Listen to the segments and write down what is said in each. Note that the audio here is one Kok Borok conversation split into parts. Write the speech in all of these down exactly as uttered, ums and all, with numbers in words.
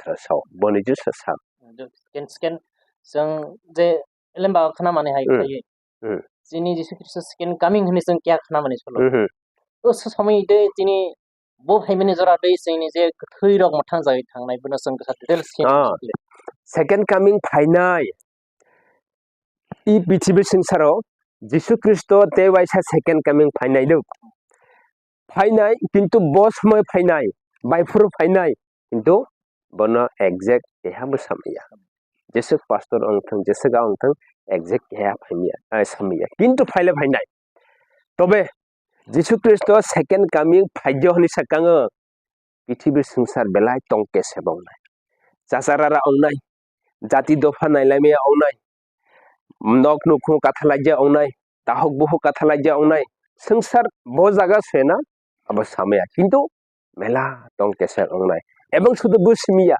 Patra sao, boni jusa sa. Second, second, chwng je lemba khna mani hai Hmm. khlaiwi. Hmm. Chini Jisu Khristo second coming hwnwi chwng kya khna mani solo. Hmm. O se somoi de chini bo phaimani jora de chini je kwthwi rok mwthang jagwi thangnai bono chwng kha details khe Ah. Second coming phainai. I prithibi swngsaro Jisu Khristo tei waisa second coming phainai do. Phainai, kintu bo somoi phainai, bai phuru phainai, kintu bono exact keha bo samya. Jeswk pastor wng thung, jeswk a wng thung, exact keha phaimya, eh, samya. Kintu phaile phainai. Tobe Jisu Khristo second coming phaijo hwnwi sakango, prithibi swngsar belai tong kesep wngnai. Chacharara wngnai, jati dopha nailaimaya wngnai, nok nukhung kathalaija wngnai, tahok buhuk kathalaija wngnai, swngsar bo jaga sena abo samaya. Kintu mela tong kesep wngnai. Ebong sudu bo simiya,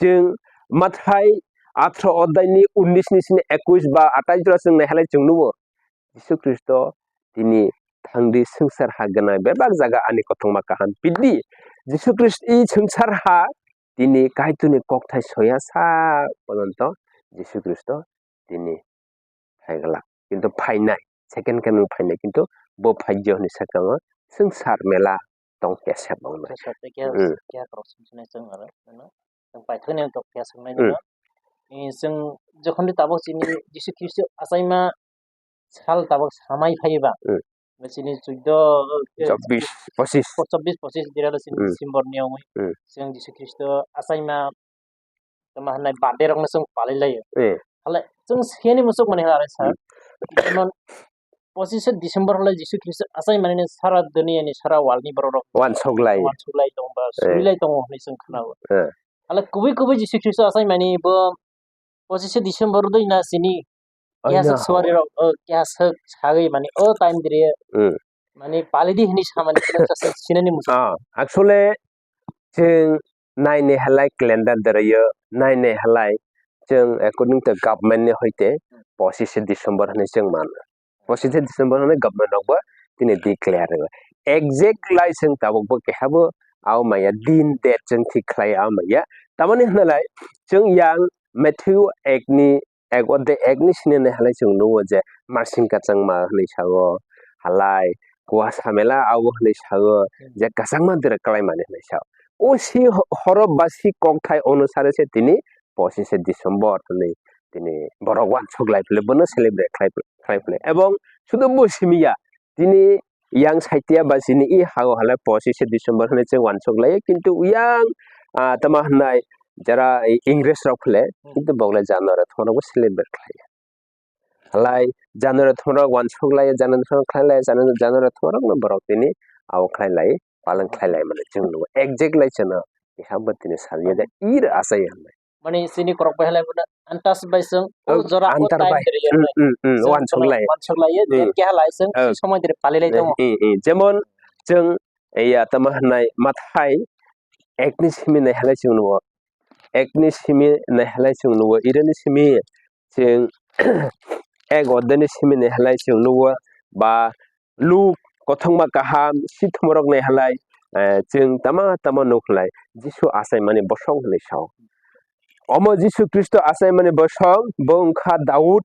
chwng Mathai athro odai ni unnis ni sini ekwis ba atais jora chwng naihalai chwng nugo. Jisu Khristo tini thangdi swngchar ha gwnang bebak jaga ani kothoma kaham pidi. Jisu Khristo i swngchar ha tini Kaitorni kokthai soya sa porjonto Jisu Khristo tini phaiglak. Kintu phainai, second coming phainai, kintu bo phaijio hwnwi sakango swngchar mela tong kesep wngnai. Acha, acha, kya, Hmm. Kya korok sumsini chwng aro, ano, chwng paithakni tok kya swngnai Hmm. Nino. Eh, chwng jokhon di tabok chini Jisu Khristo achaima sal tabok samai phaiba. Hmm. Chini chuddo, eh, Chobbish, pochish. Chobbish, pochish diralo chini Hmm. December ni yongwi. Hmm. Chwng Jisu Khristo achaima tamo hwnai birthday rokno chwng palai laio. Eh. Hale chwng siyani muchuk mani hwnwi sa. Hmm. Jemon, pochishe December hwnle Jisu Khristo achai mani sara duniya ni sara world ni borok rok Wansuk lai. Wansuk lai tong ba Eh. Sui lai tongo hwnwi chwng khna o. Eh. Hale kubui kubui Jisu Khristo achai mani bo pochishe December dui na sini Oh, keha no. Sak suari rok, oh, keha sak sagwi mani, oh, time dire. Hmm. Mani palidi hwnwi samani khe noksa se sinani muchung. Ah, actually, chwng nainai halai calendar derayo, nainai halai chwng according to government ni hoite pochishe December hwnwi chwng mano. Pochishe December hwnwi government rokbo tini declare rwo. Exact lai chwng tabukbo kehabo au maya din date chwng thik khlai au maya. Tamoni hwnalai chwng yang Matthew ek ni ek ode ek ni sini nai halai chwng nugo je marsing kwchangma hwnwi sao, halai kuasa mela abo hwnwi sao, je kwchangma dwrwk kwlai mani hwnwi sao. O si ho-, horo ba si kokthai onusare se tini pochishe December hwnwi tini borok wansuk lai phile bono celebrate khlai, khlai phile. Ebong sudu bo simi ya, tini yang saitia ba chini i hago halai pochishe December hwnwi chwng wansuk lai, kintu yang, ah, tamo hwnai jara i Ingres rok phile, Hmm. kintu bogle January thorok bo celebrate khlai. Halai January thorok wansuk lai, January thorok khlai lai, January, January thorok no borok tini abo khlai lai, palang khlai lai mani chwng nugo. Exact lai chwngno, iha bo tini salia de, ir asai hwnwi. Mani sini korok bai halai bono antas bai chwng, o Oh, jora o antar time bai. Dere Hmm, hmm, hmm, chwng wansuk lai. Wansuk lai, Hmm. Dere keha lai chwng, Oh. Si somoi dere pali lai Eh, tongo. Eh, eh, jemon chwng, eh, ya tamo hwnai Mathai ek ni simi nai halai chwng nugo. Ek ni simi nai halai chwng nugo. Ira ni simi chwng ek ode ni simi nai halai chwng nugo. Ba Luk kothoma kaham si thumorok nai halai, eh, chwng tama tama nuk halai Jisu achai mani bosong hwnwi sao. Omo Jisu Khristo achai mani bosong bo wngkha Daud,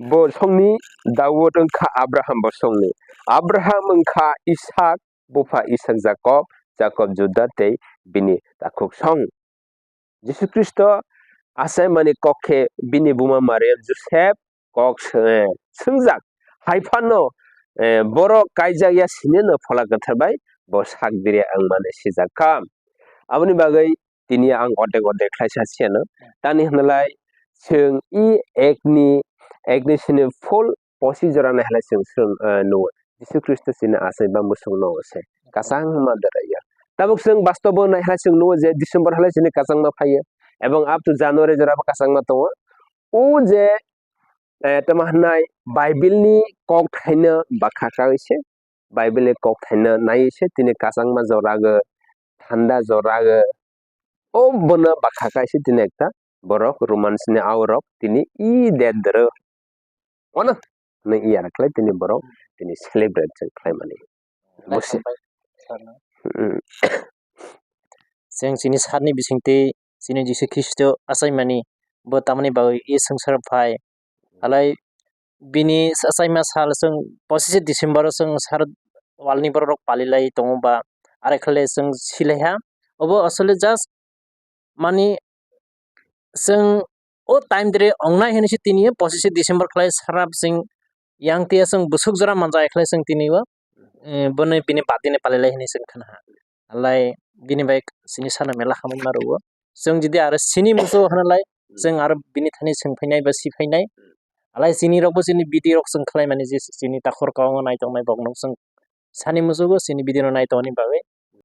bosongni Daud wngkha Abraham bosongni. Abraham wngkha Isak, bupha Isak Jakob, Jakob Juda tei bini takhuk song. Jisu Khristo achai mani kok khe bini buma Mariam Josep kok sw-, eh, swngjak. Hai phano, eh, borok kaijak ya sini no Phola Kwthar bai bo sak dire ang mani sijak kha. Aboni bagwi tini ang ordek ordek khlai sa siyano. Tani hwnlai chwng i ek ni, ek ni sini full posi jora nai halai chwng, chwng, eh, nugo. Jisu Khristo chini achai ba mwswk no se. Kwchangma dera ya. Tabuk chwng bastobo nai halai chwng nugo je December halai chini kwchangma phaiyo. Ebong up to January jora bo kwchangma tongo. O je, eh, tamo hwnai Bible ni kok thaino bakha kawi se. Bible ni kok thaino nai se tini kwchangma jora go, thanda jora go. O bono bakha kaise tini ekta borok Romans ni aorok tini i date doro. Ono hwnwi i yarakle tini borok tini celebrate se khlai mani. Busi. Naithok bai sarno. Hmm. Chwng chini sarni bisingtwi chini Jisu Khristo achaimani, bo tamoni bagwi e swngcharo phai. Halai bini achaima sal chwng pochishe December o chwng sar wal ni borok rok palilai tongo ba, are khle chwng silaiha. Obo asole just mani chwng o time dere ongnai hinwi se tini pochishe December khlai sara chwng yang tiya chwng bwswk jora manjak khlai chwng tini o, eh, bono bini birthday ni palilai hinwi chwng khna ha. Alai bini bai chini sana mela hamwi ma rwo. Chwng jodi aro sini musu hwnalai chwng aro bini thani swng phainai ba si phainai. Alai chini rokbo chini video rok chwng khlai mani je chini takhor kawang nai tongnai bokno chwng sani musugo chini video no nai tongni bagwi.